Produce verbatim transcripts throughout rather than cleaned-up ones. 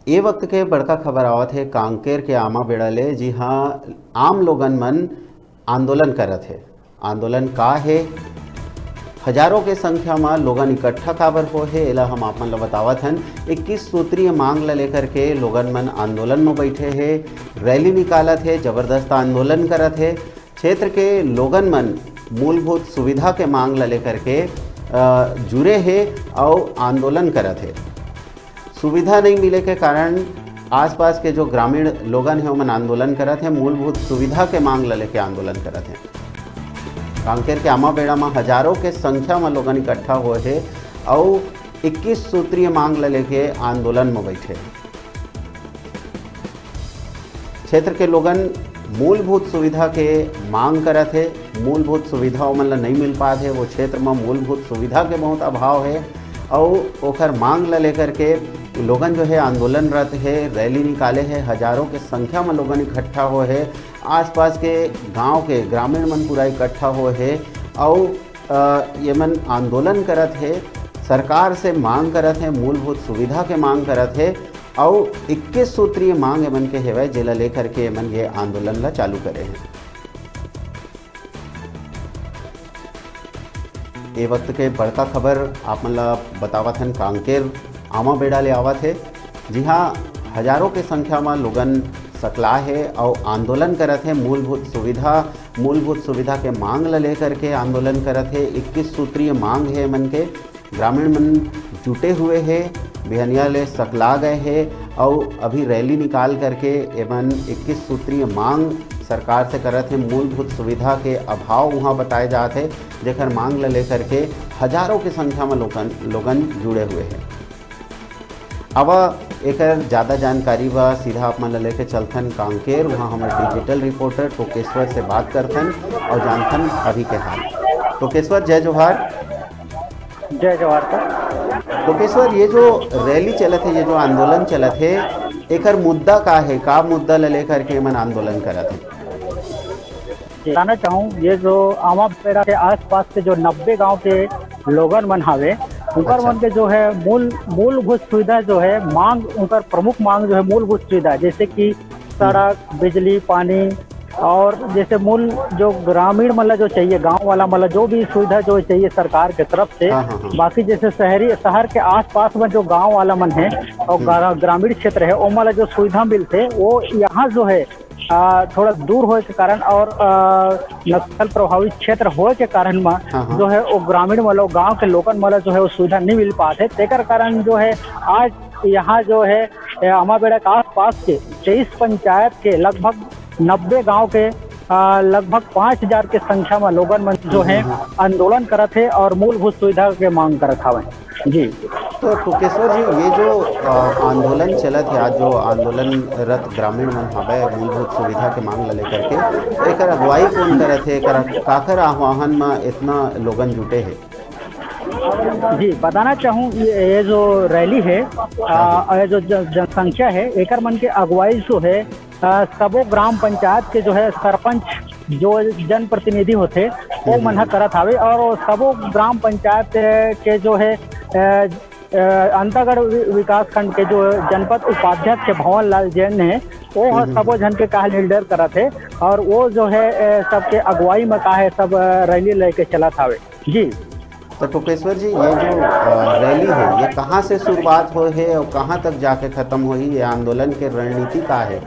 ए वक्त के बड़का खबर आवत हे कांकेर के आमा बेड़ा ले। जी हाँ, आम लोगन मन आंदोलन करत हे। आंदोलन का हे, हजारों के संख्या म लोगन इकट्ठा काबर हो हे, एला हम आप मन ल बतावत हन। इक्कीस सूत्रीय मांग ल लेकर के लोगन मन आंदोलन म बैठे हे, रैली निकालत हे, जबरदस्त आंदोलन करत हे। क्षेत्र के लोगन मन मूलभूत सुविधा के मांग ल लेकर के, अ, जुरे हे अउ आंदोलन करत हे। सुविधा नहीं मिले के कारण आसपास के जो ग्रामीण लोगन हे, ओमन आंदोलन करत हे, मूलभूत सुविधा के मांग ल लेके आंदोलन करत हे। कांकेर के आमा बेड़ा म हजारों के संख्या म लोगन इकट्ठा होए हे अउ इक्कीस सूत्रीय मांग ल लेके आंदोलन म बैठे हे। क्षेत्र के लोगन मूलभूत सुविधा के मांग करत हे, मूलभूत सुविधा ओमन ल नहीं मिल पात हे। वो क्षेत्र म मूलभूत सुविधा के बहुत अभाव हे अउ ओकर मांग ल लेकर के लोगन जो है आंदोलनरत हे, रैली निकाले हे, हजारों के संख्या म लोगन इकट्ठा हो हे, आसपास के गांव के ग्रामीण मन पूरा इकट्ठा हो हे अउ अ, ये मन आंदोलन करत हे, सरकार से मांग करत हे, मूलभूत सुविधा के मांग करत हे अउ इक्कीस सूत्रीय मांग एमन के हेवय, जेला लेकर के एमन ये आंदोलन ला चालू करे हे। ए वक्त के बड़का खबर आप मन ला बतावत हन, कांकेर आमा बेड़ा ले आवत हे। जी हाँ, हजारों के संख्या म लोगन सकला हे अउ आंदोलन करत हे। मूलभूत सुविधा, मूलभूत सुविधा के मांग ल लेकर के आंदोलन करत हे। इक्कीस सूत्रीय मांग हे एमन के। ग्रामीण मन जुटे हुए हे, बिहनिया ले सकला गए हे अउ अभी रैली निकाल करके एमन इक्कीस सूत्रीय मांग सरकार से करत हे। मूलभूत सुविधा के अभाव उहाँ बताए जात हे, जेकर मांग ल लेकर के हजारों के संख्या म लोगन, लोगन जुड़े हुए हे। अब एकर ज्यादा जानकारी बर सीधा आप मन ल लेके चलथन कांकेर, उहाँ हमर डिजिटल रिपोर्टर टोकेश्वर से बात करथन अउ जानथन अभी के हाल। टोकेश्वर, जय जोहार। जय जोहार सर। टोकेश्वर, ये जो रैली चलत हे, ये जो आंदोलन चलत हे, एकर मुद्दा का हे? का मुद्दा ल लेकर के एमन आंदोलन करत हे? बताना चाहूँ, ये जो आमा बेड़ा के आसपास के जो नब्बे गांव के लोगन मन हावे, उनकर अच्छा। मन के जो है मूल, मूलभूत सुविधा जो है, मांग, उनकर प्रमुख मांग जो है मूलभूत सुविधा, जैसे कि सड़क, बिजली, पानी और जैसे मूल जो ग्रामीण मन ला जो चाहिए, गांव वाला मन ला जो भी सुविधा जो चाहिए सरकार के तरफ से, हाँ, हाँ, हाँ। बाकी जैसे शहरी, शहर के आसपास में जो गांव वाला मन है और हम्म। ग्रा-, ग्रामीण क्षेत्र है, ओमन ला जो सुविधा मिलथे, वो यहाँ जो है, आ, थोड़ा दूर होए के कारण और, आ, नक्सल प्रभावित क्षेत्र होए के कारण म हाँ, हाँ। जो है वो ग्रामीण मन ला, गांव के लोगन मन ला जो है वो सुविधा नहीं मिल पात है। तेकर कारण जो है आज यहाँ जो है, ए, आमा बेड़ा के आसपास के तेईस पंचायत के लगभग नब्बे गांव के, आ, लगभग पाँच हजार के संख्या म लोगन मन जो है हम्म, हम्म। आंदोलन करत हे और मूलभूत सुविधा के मांग करत हावय। जी। तो टोकेश्वर जी, ये जो, अ, आंदोलन चलत हे, आज जो आंदोलनरत ग्रामीण मन हावय मूलभूत सुविधा के मांग ल लेकर के, एकर अगुवाई कौन करत हे, एकर काकर आह्वान म इतना लोगन जुटे हे? जी, बताना चाहूँ, ये, ये जो रैली है, आ, हाँ। ये जो जन-, जनसंख्या है, एकर मन के अगुवाई जो है, आ, सबो ग्राम पंचायत के जो है सरपंच, जो जनप्रतिनिधि होथे, वो हम्म। मन ह करत हावे और सबो ग्राम पंचायत के जो है, अ, अ, अंतागढ़ वि-, विकास खंड के जो जनपद उपाध्यक्ष है भवन लाल जैन है, वो ह हम्म। सबो झन के कहा लीडर करत है और वो जो है, अ, सबके अगुवाई में का है, सब, अ, रैली लेके चलत हावे। जी। तो टोकेश्वर जी, ये जो, अ, रैली है, ये कहाँ से शुरुआत होए हे और कहाँ तक जाके खत्म होही? ये आंदोलन के रणनीति का है?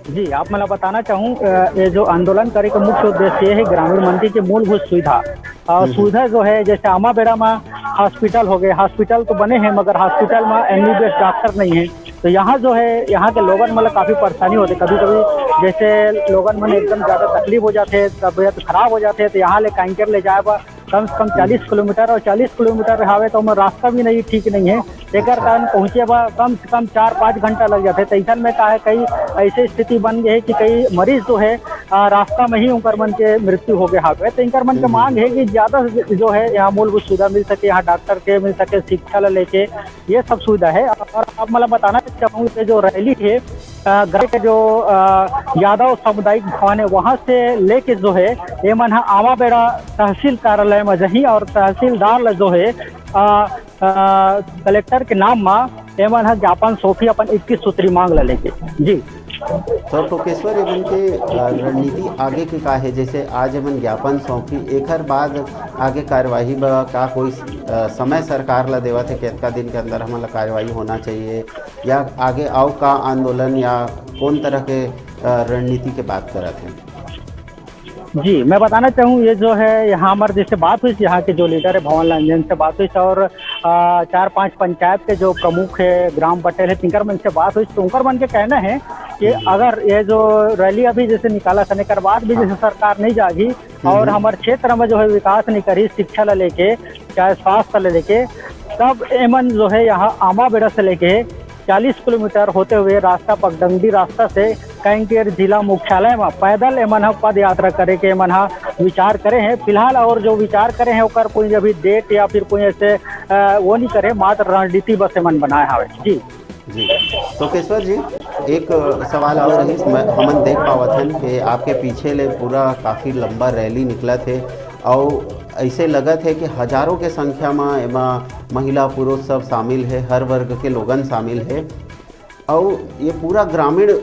जी, आप मन ला बताना चाहूँ, अ, ये जो आंदोलन करे के मुख्य उद्देश्य ये है ग्रामीण मन के मूलभूत सुविधा। अ, हम्म, हम्म। सुविधा जो है, जैसे आमा बेड़ा में हॉस्पिटल हो गए, हॉस्पिटल तो बने हैं मगर हॉस्पिटल में एमबीबीएस डॉक्टर नहीं है, तो यहाँ जो है, यहाँ के लोगन मन ला काफी परेशानी होथे। कभी-कभी जैसे लोगन मन एकदम ज्यादा तकलीफ हो जाथे, तबीयत खराब हो जाथे, तो यहाँ ले कांकेर ले जाए बर कम से कम हम्म। चालीस किलोमीटर, और चालीस किलोमीटर हावे तो ओमा रास्ता भी नहीं, ठीक नहीं है। एकर अच्छा। कारण पहुँचे बर कम से कम चार पाँच घंटा लग जाथे। तो अइसन में का है, कई ऐसे स्थिति बन गए है कि कई मरीज जो है, आ, रास्ता में ही उनकर मन के मृत्यु हो गए हावे। तो इनकर मन के हम्म। मांग है कि ज्यादा जो है यहाँ मूलभूत सुविधा मिल सके, यहाँ डॉक्टर के मिल सके, शिक्षा ला लेके ये सब सुविधा है। और आप मतलब बताना चाहूँगा कि जो रैली है, अ, ग्राम के जो, अ, यादव सामुदायिक भवन है, वहाँ से लेके जो है, ये मन ह आमा बेड़ा तहसील कार्यालय में जही और तहसीलदार ला जो है, अ, अ, कलेक्टर के नाम मा एमन ह ज्ञापन सौंपही अपन इक्कीस सूत्री मांग ल लेके। जी। तो टोकेश्वर, एमन के, अ, रणनीति आगे के का हे? जैसे आज एमन ज्ञापन सौंपही, एखर बाद आगे कार्यवाही बर का कोई, अ, समय सरकार ला देवत हे कि अतका दिन के अंदर हमन ला कार्यवाही होना चाहिए, या आगे अउ का आंदोलन या कौन तरह के, अ, रणनीति के बात करत हे? जी, मैं बताना चाहूँ, ये जो है, यहाँ हमारे जैसे बात हुई, यहाँ के जो लीडर है भवन लाल, इनसे बात हुई और, अ, चार पांच पंचायत के जो प्रमुख है, ग्राम पटेल है, तिनकर मन से बात हुई, तो उनकर मन के कहना है कि हम्म। अगर ये जो रैली अभी जैसे निकालत हन, एकर बाद भी हाँ। जैसे सरकार नहीं जागी हम्म। और हमारे क्षेत्र में जो है विकास नहीं करी, शिक्षा ला लेके, चाहे स्वास्थ्य ला लेके, तब एमन जो है यहाँ आमाबेड़ा से लेके चालीस किलोमीटर होते हुए रास्ता, पगडंडी रास्ता से कांकेर जिला मुख्यालय में पैदल एमन ह पद यात्रा करे के एमन ह विचार करे हैं फिलहाल। और जो विचार करे हैं, ओकर कोई अभी डेट या फिर कोई ऐसे, अ, वो नहीं करे, मात्र रणनीति बस एमन बनाए हवे। जी। जी, टोकेश्वर जी, एक सवाल और रहिस, मैं, हमन देख पावत हन कि आपके पीछे ले पूरा काफ़ी लंबा रैली निकलत हे, अउ ऐसे लगत हे कि हजारों के संख्या म एमा महिला, पुरुष सब शामिल हे, हर वर्ग के लोगन शामिल हे, अउ ये पूरा ग्रामीण, अ,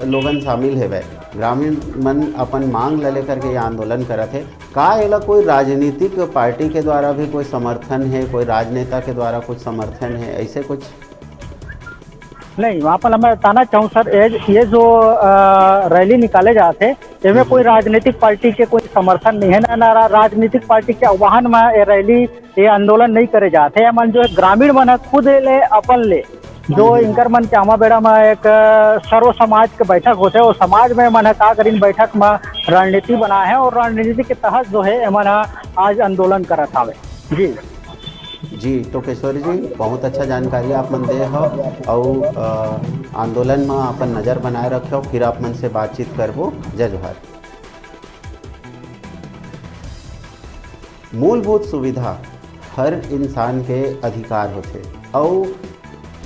लोगन शामिल हेवय। ग्रामीण मन अपन मांग ल लेकर के ये आंदोलन करत हे। का एला कोई राजनीतिक पार्टी के द्वारा भी कोई समर्थन हे, कोई राजनेता के द्वारा कुछ समर्थन हे, ऐसे कुछ? नहीं, वहाँ पर मैं बताना चाहूँ सर, ये, ये जो, अ, रैली निकाले जात हे, एमे हम्म। कोई राजनीतिक पार्टी के कोई समर्थन नहीं है, ना, ना रा-, राजनीतिक पार्टी के आह्वान में ये रैली, ये आंदोलन नहीं करे जात हे। एमन जो है ग्रामीण मन ह खुद ले अपन ले, जो हम्म। इनकर मन के आमाबेड़ा में एक, अ, सर्व समाज के बैठक होथे, वो समाज में मन ह का करिन, बैठक में रणनीति बनाए हे और रणनीति के तहत जो है एमन ह आज आंदोलन करत हावे। जी। जी, टोकेश्वरी जी, बहुत अच्छा जानकारी आप मन दे हव, अउ, अ, आंदोलन म अपन नजर बनाए रखेव, फिर आप मन से बातचीत करबो। जय जोहार। मूलभूत सुविधा हर इंसान के अधिकार होथे, अउ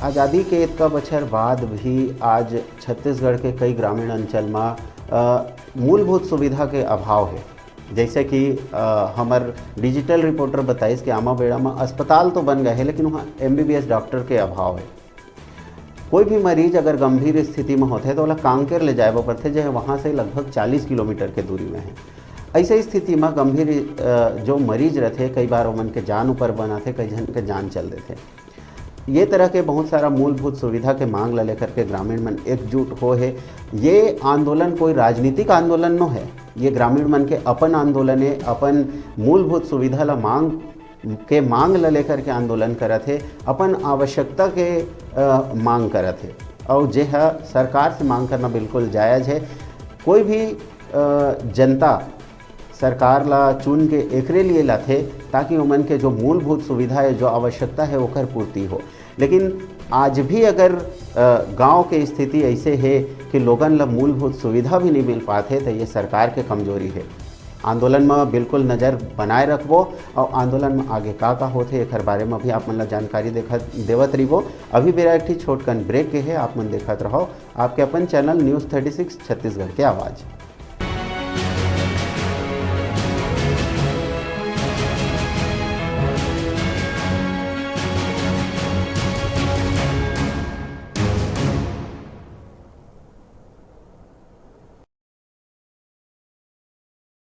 आजादी के इतका बछर बाद भी आज छत्तीसगढ़ के कई ग्रामीण अंचल म, अ, मूलभूत सुविधा के अभाव हे। जैसे कि, अ, हमर digital reporter बताइस कि आमाबेड़ा म अस्पताल तो बन गए हे, लेकिन वहाँ एमबीबीएस डॉक्टर के अभाव हे। कोई भी मरीज अगर गंभीर स्थिति म होथे, तो ओला कांकेर ले जाए बर पड़थे, जो वहाँ से लगभग चालीस किलोमीटर के दूरी में हे। ऐसे स्थिति म गंभीर, अ, जो मरीज रथे, कई बार ओमन के जान ऊपर बनाथे, कई झन के जान चल देथे। ये तरह के बहुत सारा मूलभूत सुविधा के मांग ला लेकर के ग्रामीण मन एकजुट हो हे। ये आंदोलन कोई राजनीतिक आंदोलन नो है, ये ग्रामीण मन के अपन आंदोलन हे, अपन मूलभूत सुविधा ला मांग के मांग ला लेकर के आंदोलन करत हे, अपन आवश्यकता के, अ, मांग करत हे। और जे ह सरकार से मांग करना बिल्कुल जायज है। कोई भी, अ, जनता सरकार ला चुन के एकरे लिए लाथे, ताकि ओमन के जो मूलभूत सुविधा है, जो आवश्यकता है, ओकर पूर्ति हो। लेकिन आज भी अगर, अ, गांव के स्थिति ऐसे है कि लोगन ला मूलभूत सुविधा भी नहीं मिल पात है, तो ये सरकार के कमजोरी है। आंदोलन में बिल्कुल नजर बनाए रखबो और आंदोलन में आगे का का होथे, एकर बारे में भी आप मन ला जानकारी देखत, देवत रहिबो। अभी बेरा एक ठी छोटकन ब्रेक के है, आप मन देखत रहो आपके अपन channel news thirty six Chhattisgarh के आवाज़।